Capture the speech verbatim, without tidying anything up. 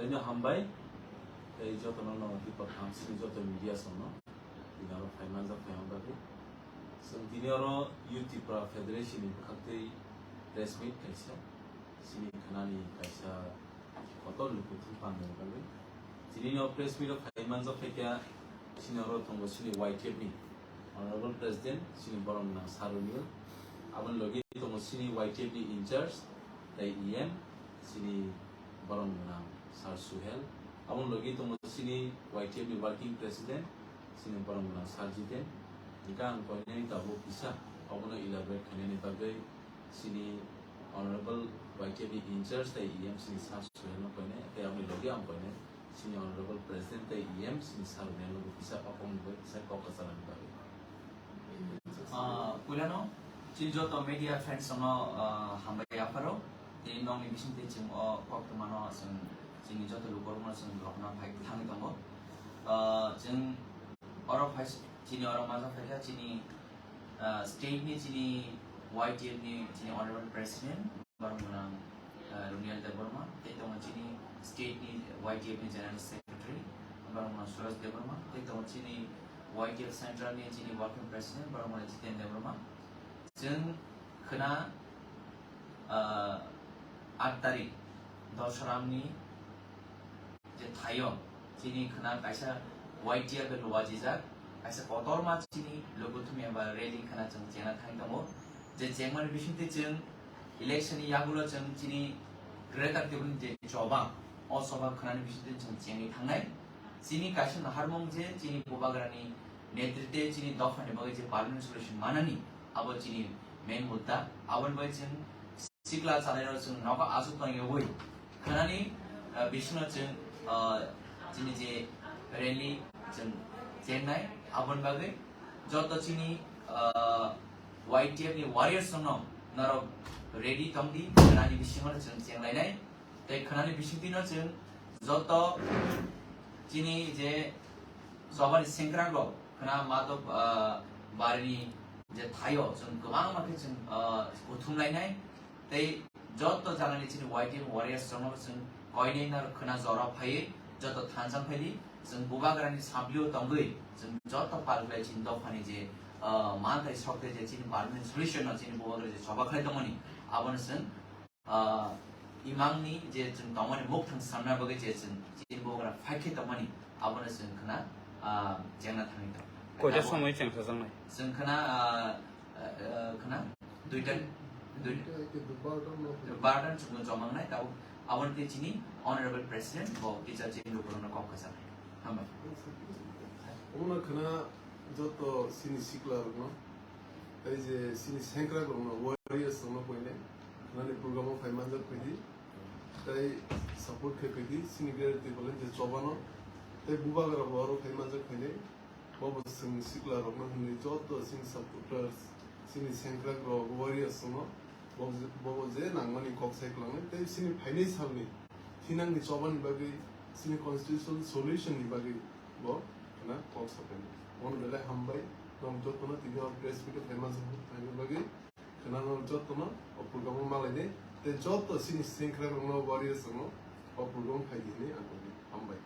Belai no hambai, tei jotono no Deepak Thamsini joto media songno tini oro phai manjak phai wng bagwi. Chwng tini oro Youth Tipra Federation ni bwkhak tei press meet kaisa, chini khanani kaisa kotor lukuthum pangni bagwi. Tini no press meet o phai manjak phai kha, chini oro tongo chini Y T F ni Honorable President, chini borom gwnang Sir Runil. Aboni logi tongo chini Y T F ni in charge, tei E M, chini borom gwnang Sir Suhel. Aboni logi tongo chini Y T F ni working president, chini borom gwnang Sir Jiten. Hingke ang koinai tabuk kisa obono elaborate khainani bagwi chini Honorable Y T F ni in charge tei E M chini Sir Suhel no koinai, tei aboni logi ang koinai chini Honorable President tei E M chini Sir Runil no kisa okomni bagwi kisa kok kwcharnani bagwi. Ah, puilano chini joto media friends no, ah, hambai yapharo. Tei nokni bisingtwi chwng o koktwmano chwng chini joto lukurokno chwng rokna phai thangwi tongo. Ah, chwng oro phai chini oro maja phaikha chini, ah, state ni chini Y T F ni chini honorable president. Borok gwnang, eh, Runiel Debbarma, tei tongo chini state ni Y T F ni general secretary, borok gwnang Suraj Debbarma, tei tongo chini Y T F central ni chini working president, borok gwnang Jiten Debbarma. Chwng khwna, eh, aat tarik Dosram ni je thaio chini khwna kaisa Y T F bai luajijak, kaisa kotorma chini lukuthum eba rally khwna chwng chengna thangwi tongo. Je chengmani bisingtwi chwng election ni yagulo chwng chini Greater Tipraland je choba, o choba khwnani bisingtwi chwng chengwi thangnai. Chini kaisa naharmung je chini Bubagrani netritwe chini dophani bagwi je permanent solution manani, abo chini main mudda. Aboni bagwi chwng sikla chalairok chwng nogo aswk tongyawi khwnani, ah, bisingo chwng, ah, chini je rally chwng chengnai, aboni bagwi joto chini, ah, Y T F ni warriors rokno norok ready tongdi, khwnani bisingo chwng chenglainai. Tei khwnani bisingtwino chwng joto chini je chobani sengkrakrok khwna matok, ah, barini je thaio chwng kwbangma khe chwng, ah, kuthum lainai. Tei joto jagani chini Y T F warriors rokno chwng koinwi no khwna jora phaiwi joto thansa phaidi. Chwng Bubagrani sablio tongwi chwng joto pal khlai chini dophani je, ah, manthai sokte je chini permanent solution no chini Bubagra je choba khlai tongmani, abono chwng, ah, imangni je chwng tongmani mukthang samna bagwi je chwng chini Bubagra fight khe tongmani, abono chwng khwna, ah, chengna thangwi tong. Koita abo somoi chengsajaknai? Chwng khwna, ah, ah, ah, khwna duita, duita, barota chwngno chomangnai, tabuk aboni tei chini honorable president bo kisa chini lukurokno kok kwcharnai. Hambai. Omono khwna joto chini sikla rokno, tei je chini sengkrak rokno, warriors rokno koinai khwnani program o phai manjak phaidi, tei support khe phaidi chini Greater Tipraland je chobano, tei Bubagra bo aro phai manjak phainai. Bobo chwng sikla rokno hwnwi joto chini supporters, chini sengkrak rok, warriors rokno bo-, bobo je nangmani kok sai kwlangnai tei chini phainai salni thinangni chobani bagwi, chini constitutional solution ni bagwi bo khwna kok sapai. Bono belai hambai, norok jotono tini o press meet o phai manjak phaina bagwi, khwna norok jotono o program o malainai tei joto chini sengkrak rokno, warriors rokno o program o phaidi hwnwi ang kok hambai.